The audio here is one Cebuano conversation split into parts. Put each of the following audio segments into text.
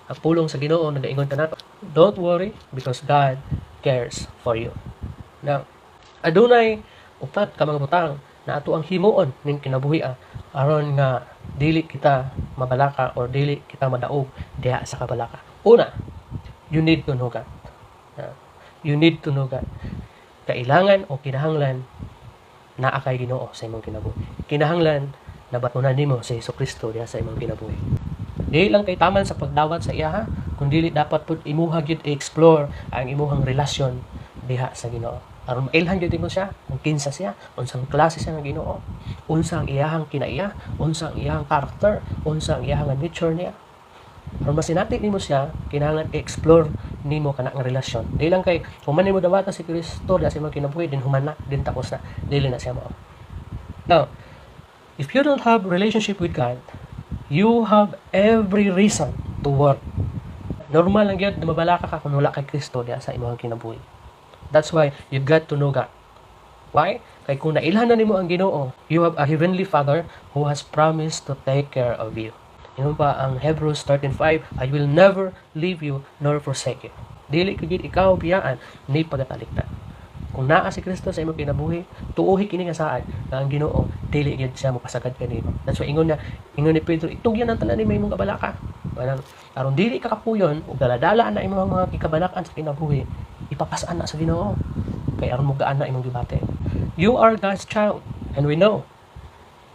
Ang pulong sa Ginoo nagaingon kanato, don't worry because God cares for you. Now, adunay upat ka mga butang na ato ang himuon ning kinabuhi aron nga dili kita mabalaka or dili kita madaog diha sa kabalaka. Una, you need to know God. You need to know God. Kailangan o kinahanglan naa kay Ginoo sa imong kinabuhi. Kinahanglan nabatunan nimo si Hesus Kristo diha sa imong kinabuhi. Dili lang kay taman sa pagdawat sa iya, kundi dapat pud imuha gyud i-explore ang imuhang relasyon diha sa Ginoo. Aron mailhan gyud nimo siya kung kinsa siya, unsang klase siya nga Ginoo, unsa ang iyahang kinaiya, unsa ang iyahang character, unsa ang iyahang nature niya. Aron masinati nimo siya, kinahanglan i-explore nimo kana nga relasyon. Di lang kay human nimo dawata si Kristo diha sa imong kinabuhi, din human na, din tapos na, dili na siya mao. Now, if you don't have relationship with God, you have every reason to worry. Normal lang gyud na mabalaka ka kung wala kay Kristo diha sa imong kinabuhi. That's why you got to know God. Why? Kay kung nailhan na nimo ang Ginoo, you have a heavenly Father who has promised to take care of you. Ingon pa ang Hebrews 13:5, "I will never leave you nor forsake you." Dili ko gyud ikaw biyaan ni pagatalikdan. Kung naa si Kristo sa imong kinabuhi, tuohi kini nga saad nga ang Ginoo dili gyud siya mopasagad kanimo. That's why ingon niya, ingon ni Pedro, "Itugyan ang tanan nimo imong kabalaka." Kanang aron dili ka kapuyon ug daladala na imong mga gikabalakan sa kinabuhi, ipapas-an na sa Ginoo. Kay aron mogaan na imong gibati. You are God's child, and we know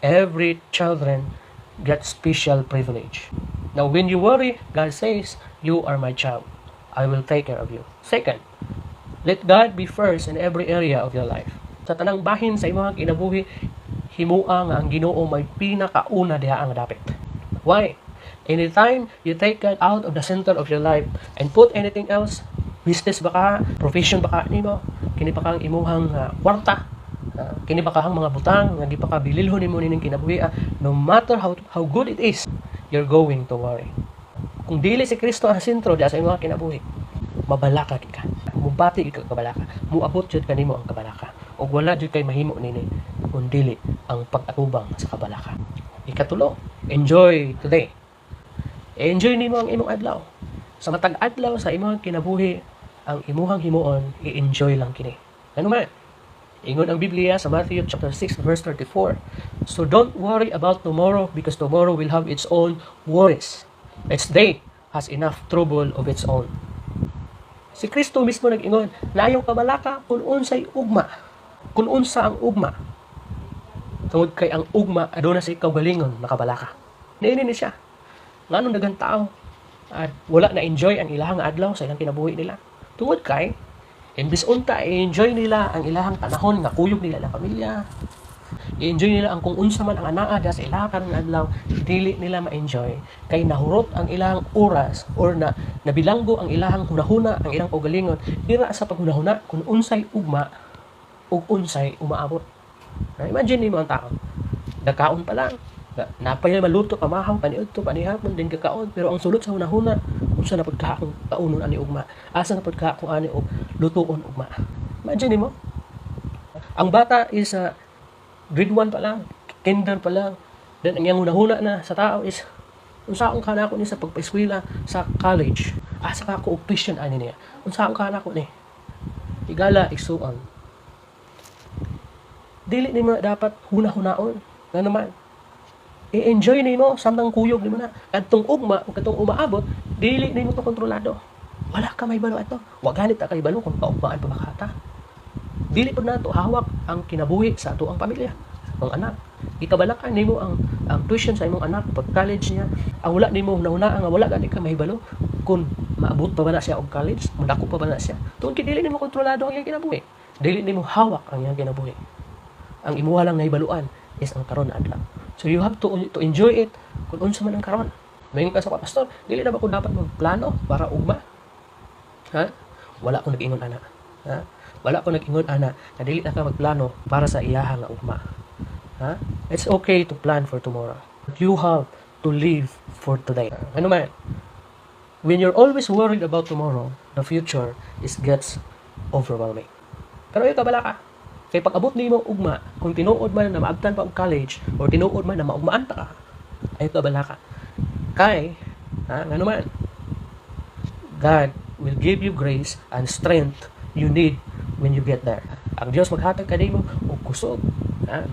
every children get special privilege. Now, when you worry, God says, "You are my child. I will take care of you." Second, let God be first in every area of your life. Sa tanang bahin sa imong kinabuhi, himua nga ang Ginoo may pinakauna diha ang dapit. Why? Anytime you take God out of the center of your life and put anything else, business ba ka, profession ba ka nimo, kini pa kang imuhang kwarta, kini ba kahang mga butang nga gipakabililhon nimo nining kinabuhi, no matter how good it is, you're going to worry. Kung dili si Kristo ang sentro diha sa imong kinabuhi, mabalaka gid ka. Mubati gid ka kabalaka. Muabot jud kanimo ang kabalaka. Ug wala jud kay mahimo nini kung dili ang pag-atubang sa kabalaka. Ikatulo, enjoy today. Enjoy nimo ang imong adlaw. Sa matag adlaw sa imong kinabuhi, ang imuhang himuon, i-enjoy lang kini. Ano man? Ingon ang Biblia sa Matthew chapter 6 verse 34, "So don't worry about tomorrow because tomorrow will have its own worries. Each day has enough trouble of its own." Si Kristo mismo nag-ingon, "Ayaw kabalaka kung unsay ugma. Kung unsa ang ugma. Tungod kay ang ugma aduna say kaugalingon nga kabalaka." Niini ni siya. Nganong daghang tao at wala na enjoy ang ilahang adlaw sa ilang kinabuhi nila? Tungod kay imbis unta i-enjoy nila ang ilahang panahon nga kuyog nila ang pamilya, i-enjoy nila ang kung unsa man ang anaa sa ilahang karong adlaw, dili nila ma-enjoy kay nahurot ang ilang oras or na nabilanggo ang ilahang hunahuna, ang ilang kaugalingon dira sa paghunahuna kung unsay ugma ug unsay umaabot. Na imagine nimo ang tao, nagkaon pa lang, napay maluto pamahaw paniudto panihapon din kakaon, pero ang sulod sa hunahuna, unsa na pud ka akong kaunon ani ugma, asa na pud ka akong ani og lutuon ugma? Imagine nimo ang bata is grade 1 pa lang, kinder pa lang, then ang iyang hunahuna na sa tao is unsaon ka nako ni sa pagpaeskwela sa college, asa ka ako og tuition ani niya, unsaon ka nako ni igala, igsuon. Dili nimo dapat huna-hunaon. Nga naman, i-enjoy nimo samtang kuyog nimo na kadtong ugma ug kadtong umaabot, dili nimo to kontrolado. Wala ka may balo ato. Wa ganit ta kay balo kung kaugmaan pa makata. Dili pud nato hawak ang kinabuhi sa ato ang pamilya, ang anak. Ikabalakan nimo ang tuition sa imong anak pag college niya. Ang wala nimo hunahunaan nga wala gani ka mahibalo kung maabot pa ba na siya og college, mudako pa ba na siya. Tungod kay dili nimo kontrolado ang iyang kinabuhi. Dili nimo hawak ang iyang kinabuhi. Ang imuha lang nahibaluan is ang karon na adlaw. So you have to enjoy it kung unsa man ang karon. Moingon ka sa pastor, dili na ba ko dapat magplano para ugma? Ha? Wala ko nag-ingon ana. Ha? Wala ko nag-ingon ana na dili na ka magplano para sa iyaha nga ugma. Ha? It's okay to plan for tomorrow. But you have to live for today. Ano man? When you're always worried about tomorrow, the future is gets overwhelming. Pero ayaw kabalaka. Kay pag abot nimo ugma, kung tinuod man na maabtan pa og college or tinuod man na maugmaan ta ka, ayaw kabalaka. Kay, ha, ngano man, God will give you grace and strength you need when you get there. Ang Dios maghatag kanimo og kusog,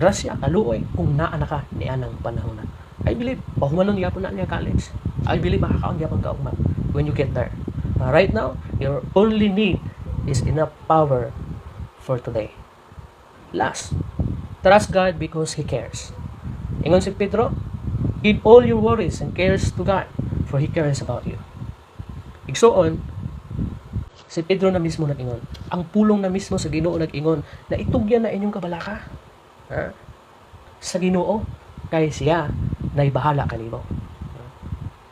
grasya, kaluoy kung naa na ka nianang panahon na. I believe pahumanon gyapon na niya college. I believe makakaon gyapon ka ugma when you get there. Right now, your only need is enough power for today. Last, trust God because He cares. Ingon si Pedro, "Give all your worries and cares to God, for He cares about you." Igsuon, si Pedro na mismo nag-ingon. Ang pulong na mismo sa Ginoo nag-ingon na itugyan na inyong kabalaka, ha, sa Ginoo kay siya na'y bahala kanimo.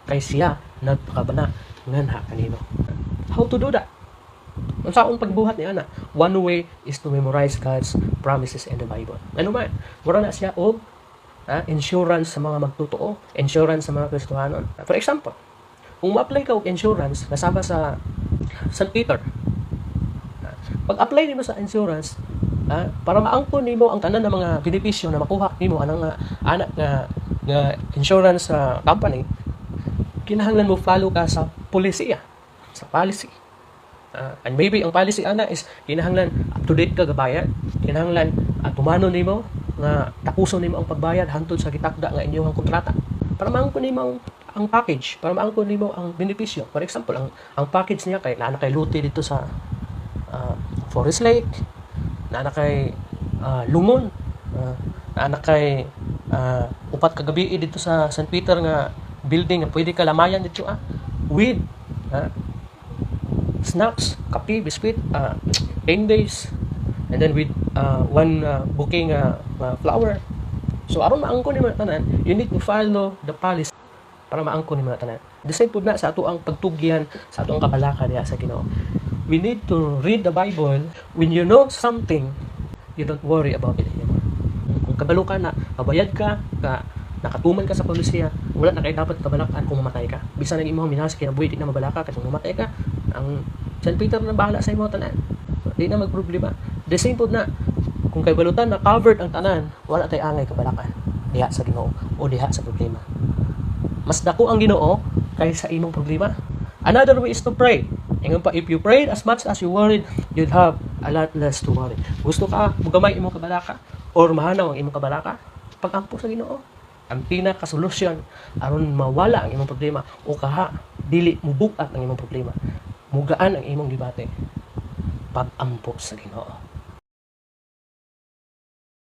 Kay siya nagpakabana nganha kanimo. How to do that? Unsaon pagbuhat ni ana? One way is to memorize God's promises in the Bible. Ano man, mura na siya og insurance sa mga magtotoo, insurance sa mga Kristohanon. For example, kung ma-apply ka og insurance kasama sa St. Peter, pag-apply nimo sa insurance, para maangkon nimo ang tanan ng mga benepisyo na makuha nimo anang anak nga nga insurance sa company, kinahanglan mo follow ka sa polisiya, sa policy. And maybe ang policy ana is kinahanglan up to date ka gabayad, kinahanglan at tumano nimo nga tapuson nimo ang pagbayad hantod sa gitakda nga inyong kontrata para maangkon nimo ang package, para maangkon nimo ang benepisyo. For example, ang package niya kay naa na kay lote dito sa Forest Lake, naa na kay Lungon, naa na kay upat ka gabi dito sa St. Peter nga building nga pwede ka lamayan dito with snacks, kape, biscuit, 10 days, and then with one bouquet flower. So aron maangkon nimo tanan, you need to follow the policy para maangkon nimo tanan. The same pud na sa ato ang pagtugyan sa ato ang kabalaka diha sa Ginoo. We need to read the Bible. When you know something, you don't worry about it anymore. Kung kabalo ka na, kabayad ka, ka nakatuman ka sa polisiya, wala na kay dapat kabalakan kung mamatay ka. Bisan ang imong minahal sa kinabuhi, di na mabalaka kasi kung mamatay ka, ang San Peter na bahala sa imo tanan. Di na magproblema. The same pod na, kung kay balutan na covered ang tanan, wala tay angay kabalakan diha sa Ginoo o diha sa problema. Mas dako ang Ginoo kaysa imong problema. Another way is to pray. Ingon pa, if you prayed as much as you worried, you'd have a lot less to worry. Gusto ka, mugamay imong kabalaka, or mahanaw ang imong kabalaka, pag-ampo sa Ginoo. Ang pinaka-solusyon aron mawala ang imong problema o kaha dili mubugat ang imong problema, mugaan ang imong gibati, pag-ampo sa Ginoo.